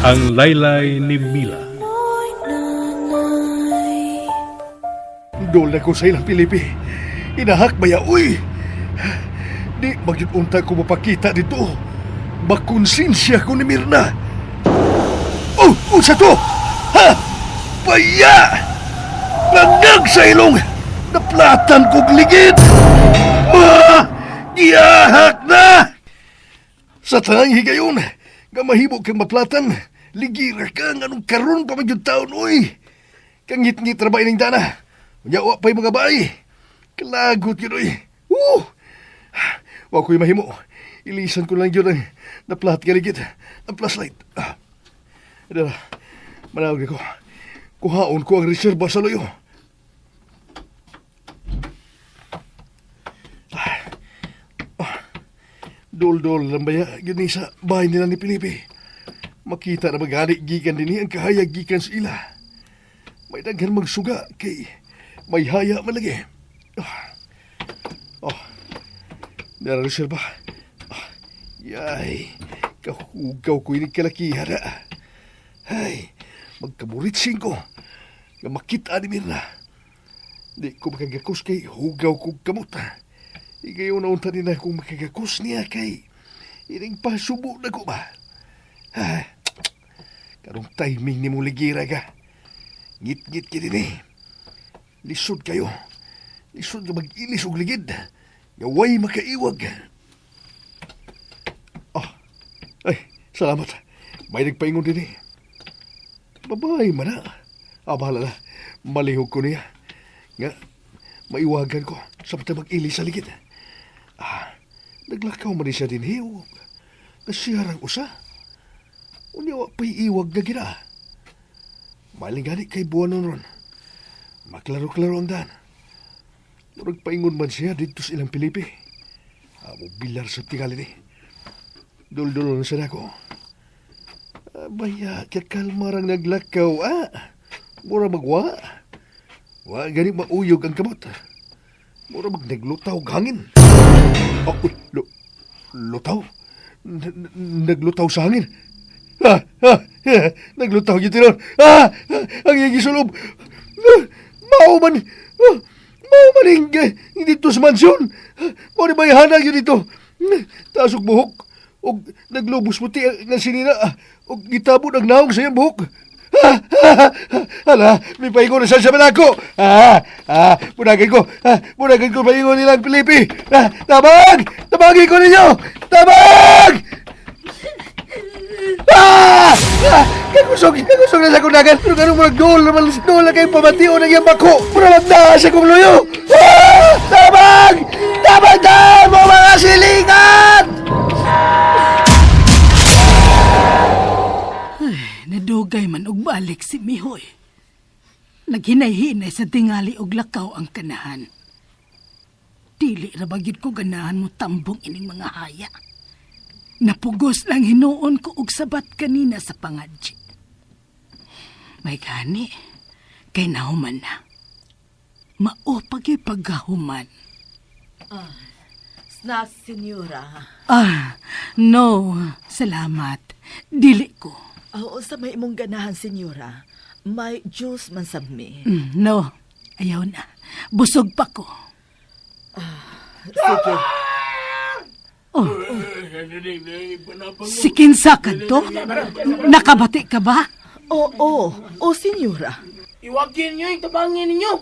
Ang Laylay ni Mila. Dol na ko sa ilang Pilipi. Inahak ba ya, uy? Di magyud unta ko mapakita dito. Makonsensya ko ni Mirna. Oh, unsa to? Ha? Baya! Langag sa ilong! Naplatan kog ligid! Ma! Giyahak na! Sa tanang higayon, nga mahimo kang maplatan, ligira ka nga nung karon pa man gyud taon, uy! Kang ngit-ngit ra ba ining dana? Unya wa pa'y mga baay. Kalagot yun, uy. Woo! Wa ko'y mahimo. Ilisan ko lang yun ang naplat galigid. Ang flashlight. Ah. Dara, manawag ko. Kuhaon ko ang reserba sa loyo. Ah. Ah. Dol-dol lang baya, yun ni sa bahay nila ni Pilipe. Makita na magani gikan din ang kahayag gikan sa ila. May daghan magsuga kay may haya man lagi. Ah. Oh. Dara reserba. Ah. Yay, kahugaw ko ini kalakihan na. Ay, magkaburitsing ko. Nga makita ni Mirna. Di ko makagakos kay hugaw ko kamot. Igayon na unta nila kung makagakos niya kay ining pasubo na ko ba. Ay, karong timing ni mong ligira ka. Ngit-ngit ka din eh. Lisod kayo. Lisod ka mag-ilis og ligid. Nga way makaiwag. Oh, ay, salamat. May nagpaingon din eh. Babae man na. Ah, bahala na. Malihog ko niya. Nga, maiwagan ko sa matang mag-ilis sa ligid. Ah, naglakaw man din siya din eh. Nasiyarang usa. Unya wa pa'y iwag na gina. Maling gani kay buwan ron. Maklaro-klaro ang daan. Murag paingon man siya dito sa ilang Pilipi. Amo bilar sa tingali ni. Dul-dul na siya nako. Ah, baya, kakalma rang naglakaw, ah. Mura magwa. Wa gani mauyog ang kamot. Mura mag naglutaw og hangin. Oh, uy, lutaw? Naglutaw sa hangin. Ah, ah, ah, naglutaw gyud tinon. Ah, ah, ang iyang gisulob. Ah, mao man, ah, mao man ing, dito sa mansyon. Ah, mao ni bayhana gyud dito. Taas og buhok. Og naglubos puti ang nga sinina. Ah, og gitabon ang naong sa iyang buhok. Ah, ah, ah, hala, may paingon na siya sa malako. Ah, ah, munagan ko. Ah, munagan ko paingon nilang Pilipi. Ah, tabang! Tabangin ko ninyo! Tabang! Ah! Ah! Kakusog, kakusog na sa akong dagan. Pero ganun mo nagdol naman, dool na kayo pamation ng iyang bako. Mura magdaa sa kong luyo. Ah! Tabang! Tabang daan mo mga silingan! Nadugay man og balik si Mihoy. Naghinay-hinay sa tingali og lakaw ang kanahan. Dili ra ba gyud ko ganahan mo tambong ining mga haya. Napugos lang hinuon ko og sabat kanina sa pangadji. May gani, kay nahuman na. Mao pagi pagkahuman. Snacks, senyora. Ah, no, salamat. Dili ko. Oo, sa may imong ganahan, senyora. May juice man sab mi. No, ayaw na. Busog pa ko. Sige. Oh. Si kinsa ka to? Nakabati ka ba? Oo, oo, senyora. Iwagin niyo yung tabangin ninyo.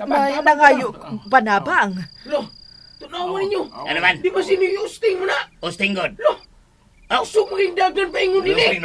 May nangayo panabang. Lo, tunawan ninyo. Ano man? Di ba sinuyusting mo na? Usting god. Lo, usog maging dagan paingon din eh.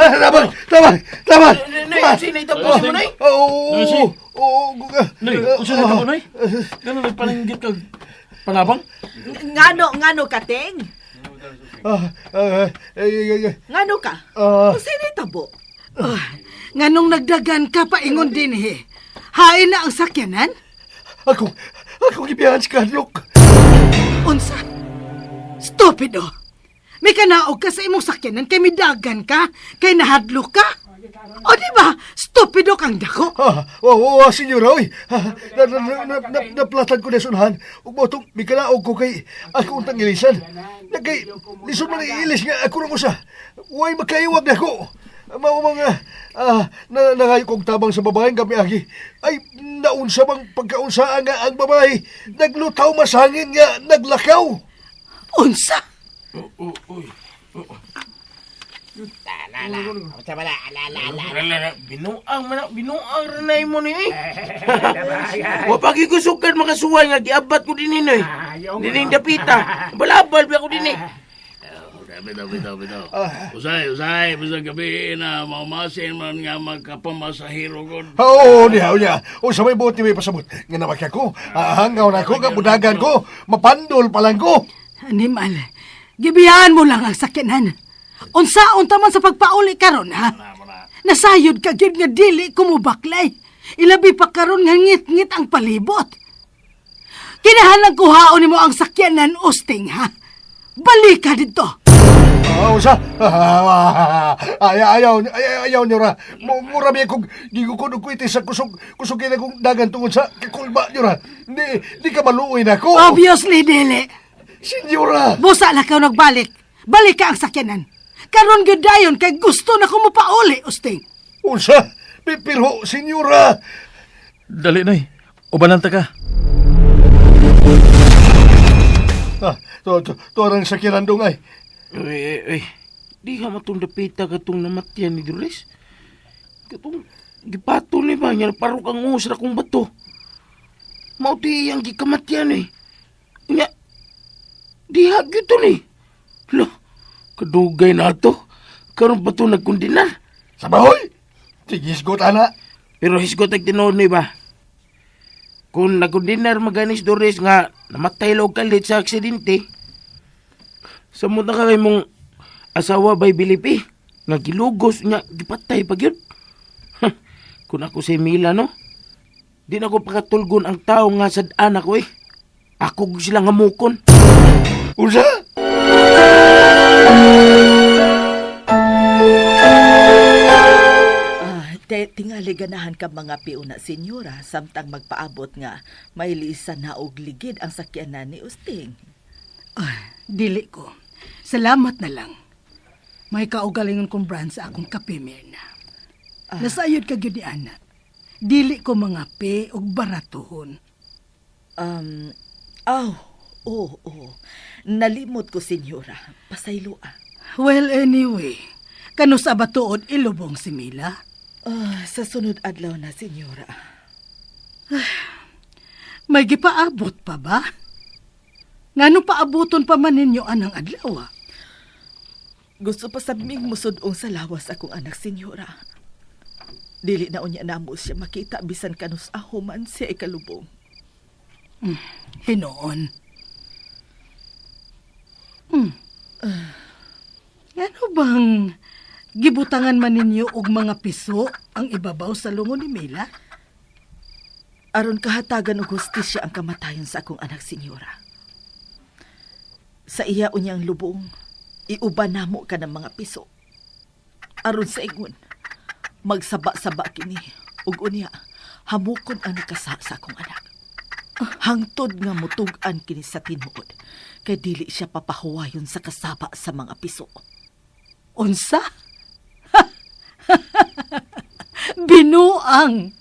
Ah, tabang! Tabang! Tabang! Nay, sino itapos mo, Nay? Oo, oo, oo, oo. Nay, unsa na ka, Nay? Gano'n nagpaninggit kag panabang? Ngano, ngano ka, Teng? Ah, ah, ay, ay, ay, ay. Ngano ka? Ah. O sino tabo? Oh, nganong nagdagan ka paingon din eh. Hain na ang sakyanan? Ako, ako gibiyahan sa kahadlok. Unsa? Stupido! May kanaog ka sa imong sakyanan kay midagan ka, kay nahadlok ka. O di ba? Stupido! Estupido kang dako. Ha, oo, oh, senyora, oy. Ha, na, na, na, na, na, naplatan ko na sunhan. Ug mao tong mikalaog ko kay ako untang ilisan. Na kay lisod man iilis nga ako rang usa. Way makaiwag na ko. Mao mga na, nangayo kong tabang sa babae kami agi. Ay naunsa bang pagkaunsa nga ang babae naglutaw masangin nga naglakaw. Unsa? Lala, binuang man binuang ranay mo ni. Wa pagi ko sukad makasuway nga giabat ko dinhi noy. Dining dapita. Balabal ba ko dinhi. Bitaw, bitaw, bitaw. Usay, usay, bisag gabi na mamasin man nga magkapamasahero god. Oo, niya, niya. O sa may buot ni may pasabot. Nga namakya ko, hangaw na ko, nga budagan ko, mapandol pa lang ko. Animal, gibiyahan mo lang ang sakyanan. Unsaon ta man sa pagpauli karon ha? Nasayod ka gyud nga dili ko mobaklay. Ilabi pa karon nga ngit-ngit ang palibot. Kinahanglan kuhaon nimo ang sakyanan, Usting, ha? Balik ka dito. Ah, usa. Ay, ayaw, ayaw, ayaw niyo ra. Mura biya kong gigukod og kwiti sa kusog, kusog kina kong dagan tungod sa kakulba niyo ra. Di, di ka maluoy na ko. Obviously, dili. Senyora! Busa na ka nagbalik. Balik ka ang sakyanan. Karon gyud dayon kay gusto na ko mopauli, Usting. Unsa? Pero, senyora! Dali, Noy. Ubanan ta ka. Ah, to ang sakyanan dong ay. Uy, uy, uy. Di ka matong dapita katong namatyan ni Dolores. Katong gipato ni ba niya parok ang uhos na kong bato. Mao di iyang gikamatyan eh. Nya, di gyud to ni. Lo, kadugay na to. Karon pa to nagkundinar. Sa bahoy! Tigisgot, ana. Pero hisgot ang tinuod ni ba? Kung nagkundinar maganis Doris nga namatay log kalit sa aksidente, samot na kay mong asawa bay Bilipi nga gilugos nga gipatay pa gyud. Kung ako si Mila no, di na ko pakatulgon ang tao nga sad-an ako eh. Ako gyud sila ngamukon. Unsa? Ah, te, tingali ganahan ka mga piuna, senyora, samtang magpaabot nga may lisan na og ligid ang sakyanan ni Usting. Ah, dili ko. Salamat na lang. May kaugalingon kong brand sa akong kape, Mirna. Nasayod ka gyud ni Ana. Dili ko mga pe og baratuhon. Um, aw, oo, oo. Nalimot ko, senyora. Pasaylo ah. Well, anyway, kanusa ba tuod ilubong si Mila? Ah, sa sunod adlaw na, senyora. May gipaabot pa ba? Ngano paaboton pa man ninyo anang adlaw? Ah? Gusto pa sabming musudong sa lawas akong anak, senyora. Dili na unya namo siya makita bisan kanus ahuman siya ikalubong. Hinoon. Hmm. Ano bang gibutangan man ninyo og mga piso ang ibabaw sa lungo ni Mila? Aron kahatagan og hustisya ang kamatayon sa akong anak, senyora. Sa iya unyang lubong, iuban namo ka ng mga piso. Aron sa ingon, magsaba-saba kini ug unya hamukon ang nakasa sa akong anak. Hangtod nga mutug-an kini sa tinuod, kay dili siya papahuwayon sa kasaba sa mga piso. Unsa? Binuang.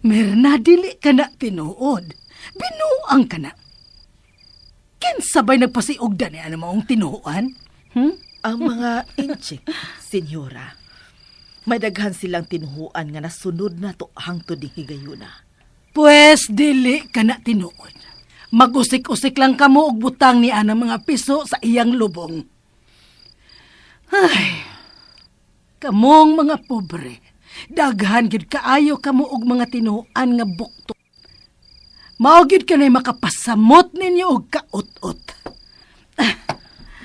Mirna, dili ka na tinuod. Binuang ka na. Kinsa ba'y nagpasiugda ni ano maong tinuoan? Hmm? Ang mga inchik, senyora, may daghan silang tinuhuan nga nasunod na to hangtod ning higayuna. Pwes, dili ka na tinuod. Mag-usik-usik lang kamo og butang ni ana mga piso sa iyang lubong. Ay, kamong mga pobre, daghan gid kaayo kamo og mga tinuan nga bukto. Mao gid kanay makapasamot ninyo og kaut-ut.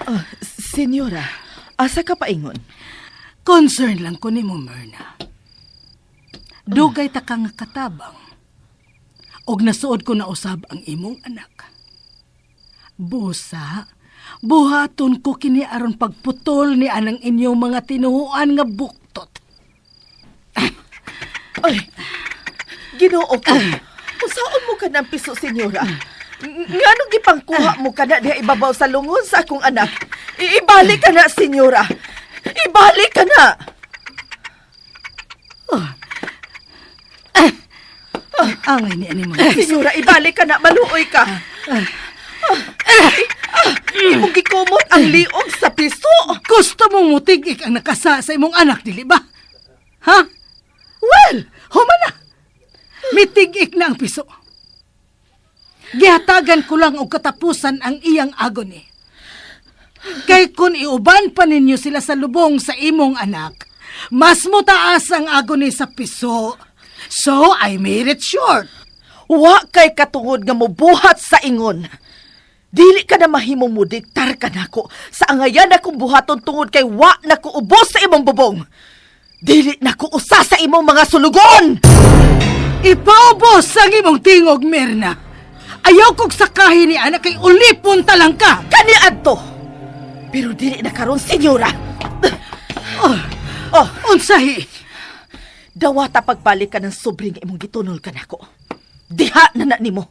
Ah, senyora, asa ka paingon? Concern lang ko nimo, Myrna. Dugay ta ka nga katabang. Og nasuod ko na usab ang imong anak. Busa, buhaton ko kini aron pagputol ni anang inyong mga tinuhuan nga buktot. Ay, Ginoo ko. Usaon mo ka ng piso, senyora? Nganong gipangkuha mo ka na diha ibabaw sa lungon sa akong anak? Ibalik ka na, senyora. Ibalik ka na. Angay ni ani mga piso. Senyora, ibalik ka na. Maluoy ka. Imong gikumot ang liog sa piso. Gusto mong mutigik ang nakasa sa imong anak, dili ba? Ha? Well, humana. Mitigik na ang piso. Gihatagan ko lang og katapusan ang iyang agony. Kay kung iuban pa ninyo sila sa lubong sa imong anak, mas mutaas ang agony sa piso. So, I made it short. Wa kay katungod nga mobuhat sa ingon. Dili ka na mahimong mudiktar ka nako sa angayan akong buhaton tungod kay wa na ko ubos sa imong bubong. Dili na ko usa sa imong mga sulugon. Ipaubos ang imong tingog, Mirna. Ayaw kog sakahin ni anak kay ulipon ta lang ka. Kani adto. Pero dili na karon, senyora. Oh, Oh, unsahi? dawata pagbalik ka ng sobre nga imong gitunol ka nako. Diha na na nimo.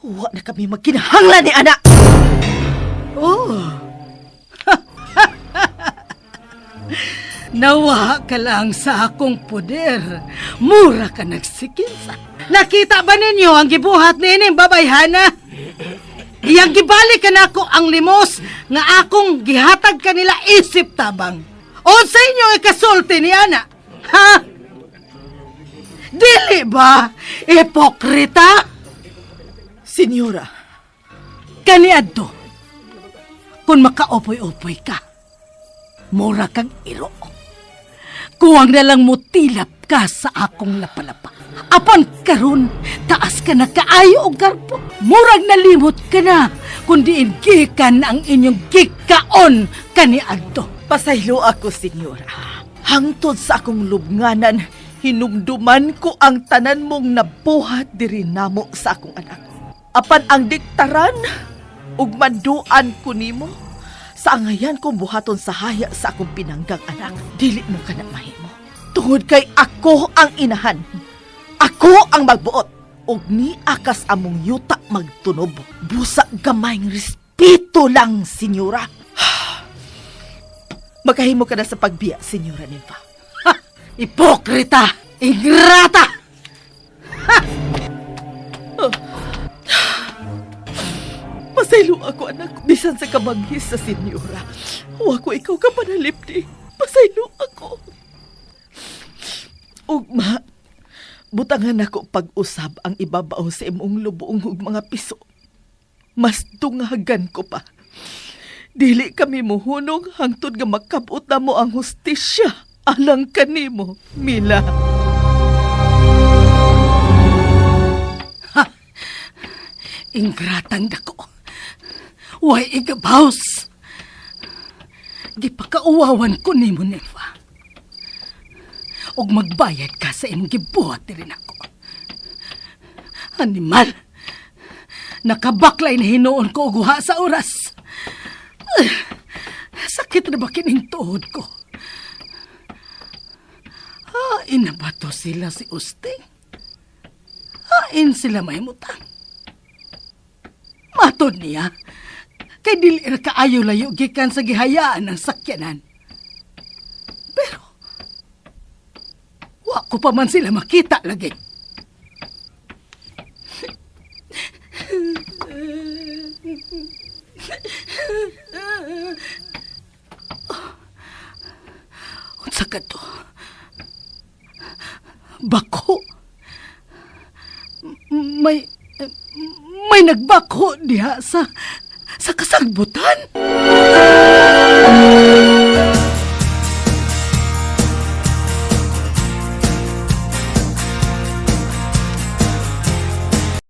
Wa na kami magkinahanglan ni ana. Oh. Nawa ka lang sa akong poder. Mura ka nagsikinsa. Nakita ba ninyo ang gibuhat niining babayhana? Iyang gibalik ka nako ang limos nga akong gihatag kanila isip tabang. Unsa inyo ikasulti ni ana? Ha? Dili ba? Ipokrita? Senyora, Kaniadto, kung makaopoy-opoy ka, mura kang iro. Kuwang na lang mutilap ka sa akong lapalapa. Apan karon, taas ka na kaayo og garbo. Murag nalimot ka na, kundi gikan ang inyong gikaon kaniadto. Pasaylo ako, senyora. Hangtod sa akong lubnganan, hinumduman ko ang tanan mong nabuhat diri namo sa akong anak. Apan ang diktaran, ug manduan ko nimo, sa angayan kong buhaton sa haya sa akong pinanggang anak, dili mo ka na mahimo. Tungod kay ako ang inahan. Ako ang magbuot. Ug ni akas among yuta magtunob. Busa gamayng respeto lang, senyora. Magkahimo ka na sa pagbiya, Senyora Ninfa. Ha! Ipokrita! Ingrata! Pasaylo ako, anak. Bisan sa kamanghis sa senyora. Wa ko ikaw ka panalipdi. Pasaylo ako. Ugma, butangan ako pag-usab ang ibabaw sa imong lubong ug mga piso. Mas dungagan ko pa. Dili kami muhunong hangtod nga makabot na mo ang hustisya alang kanimo, Mila. Ingratang dako. Way igabaws. Gipakauwawan ko nimo, Nelva. Og magbayad ka sa imong gibuhat diri nako. Animal. Nakabaklay na hinuon ko og uha sa oras. Ay, sakit na ba kining tuhod ko? Hain na ba to sila si Usting? Hain sila mahimutang. Matod niya, kay dili ra kaayo layo gikan sa gihayaan ng sakyanan. Pero, wa ko pa man sila makita lagi. Unsa ka to? Bako. May nagbako diha sa kasagbutan.